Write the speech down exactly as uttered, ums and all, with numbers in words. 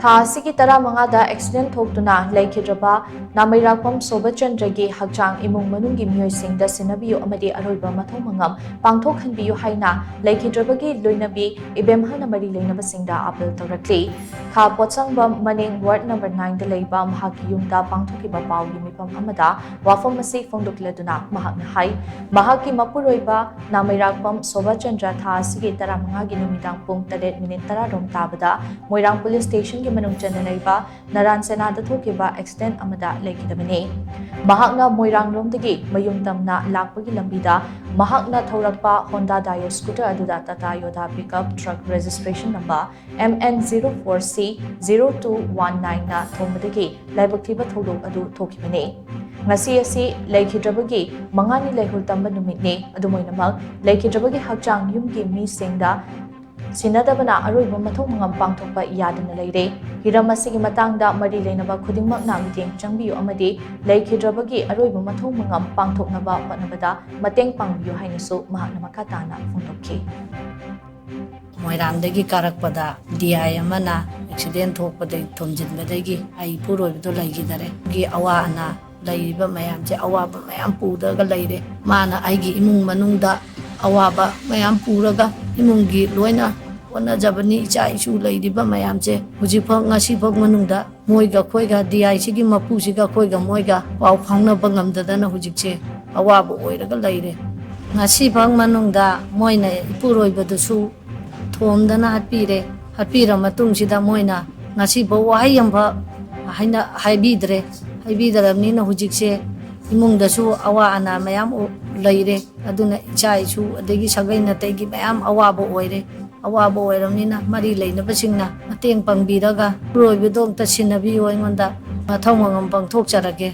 ꯊꯥ ꯑꯁꯤꯒꯤ ꯇꯔꯥꯃꯉꯥꯗ ꯑꯦꯛꯁꯤꯗꯦꯟ ꯊꯣꯛꯇꯨꯅ ꯂꯩꯈꯤꯗ꯭ꯔꯕ ꯅꯥꯃꯩꯔꯥꯛꯄꯝ ꯁꯣꯕꯆꯟꯗ꯭ꯔꯒꯤ ꯍꯛꯆꯥꯡ ꯏꯃꯨꯡ ꯃꯅꯨꯡꯒꯤ ꯃꯤꯑꯣꯏꯁꯤꯡꯗ ꯁꯤꯟꯅꯕꯤꯌꯨ ꯑꯃꯗꯤ ꯑꯔꯣꯏꯕ ꯃꯊꯧ ꯃꯉꯝ ꯄꯥꯡꯊꯣꯛꯍꯟꯕꯤꯌꯨ ꯍꯥꯏꯅ ꯂꯩꯈꯤꯗ꯭ꯔꯕꯒꯤ ꯂꯣꯏꯅꯕꯤ ꯏꯕꯦꯝꯍꯜꯅ ꯃꯔꯤ ꯂꯩꯅꯕꯁꯤꯡꯗ ꯑꯥꯄꯤꯜ ꯇꯧꯔꯛꯂꯤ꯫ ꯈꯥ ꯄꯣꯠꯁꯪꯕꯝ ꯃꯅꯤꯡ ꯋꯥꯔꯗ ꯅꯝꯕꯔ ꯅꯥꯏꯟꯗ ꯂꯩꯕ ꯃꯍꯥꯛꯀꯤ ꯌꯨꯝꯗ ꯄꯥꯡꯊꯣꯛꯈꯤꯕ ꯄꯥꯎꯒꯤ ꯃꯤꯐꯝ ꯑꯃꯗ ꯋꯥꯐꯝ ꯑꯁꯤ ꯐꯣꯡꯗꯣꯛꯂꯗꯨꯅ ꯃꯍꯥꯛꯅ ꯍꯥꯏ, ꯃꯍꯥꯛꯀꯤ ꯃꯄꯨꯔꯣꯏꯕ ꯅꯥꯃꯩꯔꯥꯛꯄꯝ ꯁꯣꯕꯆꯟꯗ꯭ꯔ ꯊꯥ ꯑꯁꯤꯒꯤ ꯇꯔꯥꯃꯉꯥꯒꯤ ꯅꯨꯃꯤꯗꯥꯡ ꯄꯨꯡ ꯇꯔꯦꯠ ꯃꯤꯅꯤꯠ ꯇꯔꯥꯔꯣꯝ ꯇꯥꯕꯗ ꯃꯣꯏꯔꯥꯡ ꯄꯨꯂꯤꯁ ꯁ꯭ꯇꯦꯁꯟꯒꯤ ꯃꯅꯨꯡ ꯆꯟꯅ ꯂꯩꯕ ꯅꯔꯥꯟ ꯁꯦꯅꯥꯗ ꯊꯣꯛꯈꯤꯕ ꯑꯦꯛꯁꯤꯗꯦꯟ ꯑꯃꯗ ꯂꯩꯈꯤꯗꯕꯅꯤ꯫ ꯃꯍꯥꯛꯅ ꯃꯣꯏꯔꯥꯡꯂꯣꯝꯗꯒꯤ ꯃꯌꯨꯝ ꯇꯝꯅ ꯂꯥꯛꯄꯒꯤ ꯂꯝꯕꯤꯗ ꯃꯍꯥꯛꯅ ꯊꯧꯔꯛꯄ ꯍꯣꯟꯗꯥ ꯗꯥꯏꯑꯣ ꯁ꯭ꯀꯨꯇꯔ ꯑꯗꯨꯗ Tata Yodha pickup truck registration number M N zero four C zero two one ꯅꯥꯏꯟꯅ ꯊꯣꯡꯕꯗꯒꯤ ꯂꯥꯏꯕꯛ ꯊꯤꯕ ꯊꯧꯗꯣꯛ ꯑꯗꯨ ꯊꯣꯛꯈꯤꯕꯅꯤ꯫ ꯉꯁꯤ ꯑꯁꯤ ꯂꯩꯈꯤꯗ꯭ꯔꯕꯒꯤ ꯃꯉꯥꯅꯤ ꯂꯩꯍꯨꯜ ꯇꯝꯕ ꯅꯨꯃꯤꯠꯅꯤ꯫ ꯑꯗꯨꯝ ꯑꯣꯏꯅꯃꯛ, ꯂꯩꯈꯤꯗ꯭ꯔꯕꯒꯤ ꯍꯛꯆꯥꯡ ꯌꯨꯝꯒꯤ ꯃꯤꯁꯤꯡꯗ ꯁꯤꯟꯅꯗꯕꯅ ꯑꯔꯣꯏꯕ ꯃꯊꯧ ꯃꯉꯝ ꯄꯥꯡꯊꯣꯛꯄ ꯌꯥꯗꯅ ꯂꯩꯔꯦ꯫ ꯍꯤꯔꯝ ꯑꯁꯤꯒꯤ ꯃꯇꯥꯡꯗ ꯃꯔꯤ ꯂꯩꯅꯕ ꯈꯨꯗꯤꯡꯃꯛꯅ ꯃꯤꯠꯌꯦꯡ ꯆꯪꯕꯤꯌꯨ ꯑꯃꯗꯤ ꯂꯩꯈꯤꯗ꯭ꯔꯕꯒꯤ ꯑꯔꯣꯏꯕ ꯃꯊꯧ ꯃꯉꯝ ꯄꯥꯡꯊꯣꯛꯅꯕ ꯍꯣꯠꯅꯕꯗ ꯃꯇꯦꯡ ꯄꯥꯡꯕꯤꯌꯨ ꯍꯥꯏꯅꯁꯨ ꯃꯍꯥꯛꯅ ꯃꯈꯥ ꯇꯥꯅ ꯐꯣꯡꯗꯣꯛꯈꯤ꯫ ꯃꯣꯏꯔꯥꯡꯗꯒꯤ ꯀꯥꯔꯛꯄꯗ ꯗꯤ ꯑꯥꯏ ꯑꯃꯅ ꯑꯦꯛꯁꯤꯗꯦꯟ ꯊꯣꯛꯄꯗꯒꯤ, ꯊꯣꯝꯖꯤꯟꯕꯗꯒꯤ ꯑꯩ ꯏꯄꯨꯔꯣꯏꯕꯗꯣ ꯂꯩꯈꯤꯗꯔꯦ꯫ ꯒꯤ ꯑꯋꯥ ꯑꯅꯥ ꯂꯩꯔꯤꯕ ꯃꯌꯥꯝꯁꯦ, ꯑꯋꯥꯕ ꯃꯌꯥꯝ ꯄꯨꯔꯒ ꯂꯩꯔꯦ꯫ ꯃꯥꯅ ꯑꯩꯒꯤ ꯏꯃꯨꯡ ꯃꯅꯨꯡꯗ ꯑꯋꯥꯕ ꯃꯌꯥꯝ ꯄꯨꯔꯒ ꯏꯃꯨꯡꯒꯤ ꯂꯣꯏꯅ ꯍꯣꯠꯅꯖꯕꯅꯤ꯫ ꯏꯆꯥ ꯏꯁꯨ ꯂꯩꯔꯤꯕ ꯃꯌꯥꯝꯁꯦ ꯍꯧꯖꯤꯛꯐꯥꯎ, ꯉꯁꯤꯐꯥꯎ ꯃꯅꯨꯡꯗ ꯃꯣꯏꯒ ꯑꯩꯈꯣꯏꯒ, ꯗꯤ ꯑꯥꯏ ꯁꯤꯒꯤ ꯃꯄꯨꯁꯤꯒ ꯑꯩꯈꯣꯏꯒ ꯃꯣꯏꯒ ꯄꯥꯎ ꯐꯥꯎꯅꯕ ꯉꯝꯗꯗꯅ ꯍꯧꯖꯤꯛꯁꯦ ꯑꯋꯥꯕ ꯑꯣꯏꯔꯒ ꯂꯩꯔꯦ꯫ ꯉꯁꯤꯐꯥꯎ ꯃꯅꯨꯡꯗ ꯃꯣꯏꯅ ꯏꯄꯨꯔꯣꯏꯕꯗꯨꯁꯨ ꯊꯣꯝꯗꯅ ꯍꯥꯠꯄꯤꯔꯦ꯫ ꯍꯥꯠꯄꯤꯔ ꯃꯇꯨꯡꯁꯤꯗ ꯃꯣꯏꯅ ꯉꯁꯤꯐꯥꯎ ꯋꯥꯍꯩ ꯑꯃꯐꯥꯎ ꯍꯥꯏꯅ, ꯍꯥꯏꯕꯤꯗ꯭ꯔꯦ꯫ ꯍꯥꯏꯕꯤꯗ꯭ꯔꯕꯅꯤꯅ ꯍꯧꯖꯤꯛꯁꯦ ꯏꯃꯨꯡꯗꯁꯨ ꯑꯋꯥ ꯑꯅꯥ ꯃꯌꯥꯝ ꯂꯩꯔꯦ꯫ ꯑꯗꯨꯅ ꯏꯆꯥ ꯏꯁꯨ ꯑꯗꯒꯤ ꯁꯥꯒꯩ ꯅꯥꯇꯩꯒꯤ ꯃꯌꯥꯝ ꯑꯋꯥꯕ ꯑꯣꯏꯔꯦ꯫ ꯑꯋꯥꯕ ꯑꯣꯏꯔꯕꯅꯤꯅ ꯃꯔꯤ ꯂꯩꯅꯕꯁꯤꯡꯅ ꯃꯇꯦꯡ ꯄꯥꯡꯕꯤꯔꯒ ꯏꯄꯨꯔꯣꯏꯕꯗꯣ ꯑꯝꯇ ꯁꯤꯟꯅꯕꯤꯌꯨ ꯑꯩꯉꯣꯟꯗ꯫ ꯃꯊꯧ ꯃꯉꯝ ꯄꯥꯡꯊꯣꯛꯆꯔꯒꯦ꯫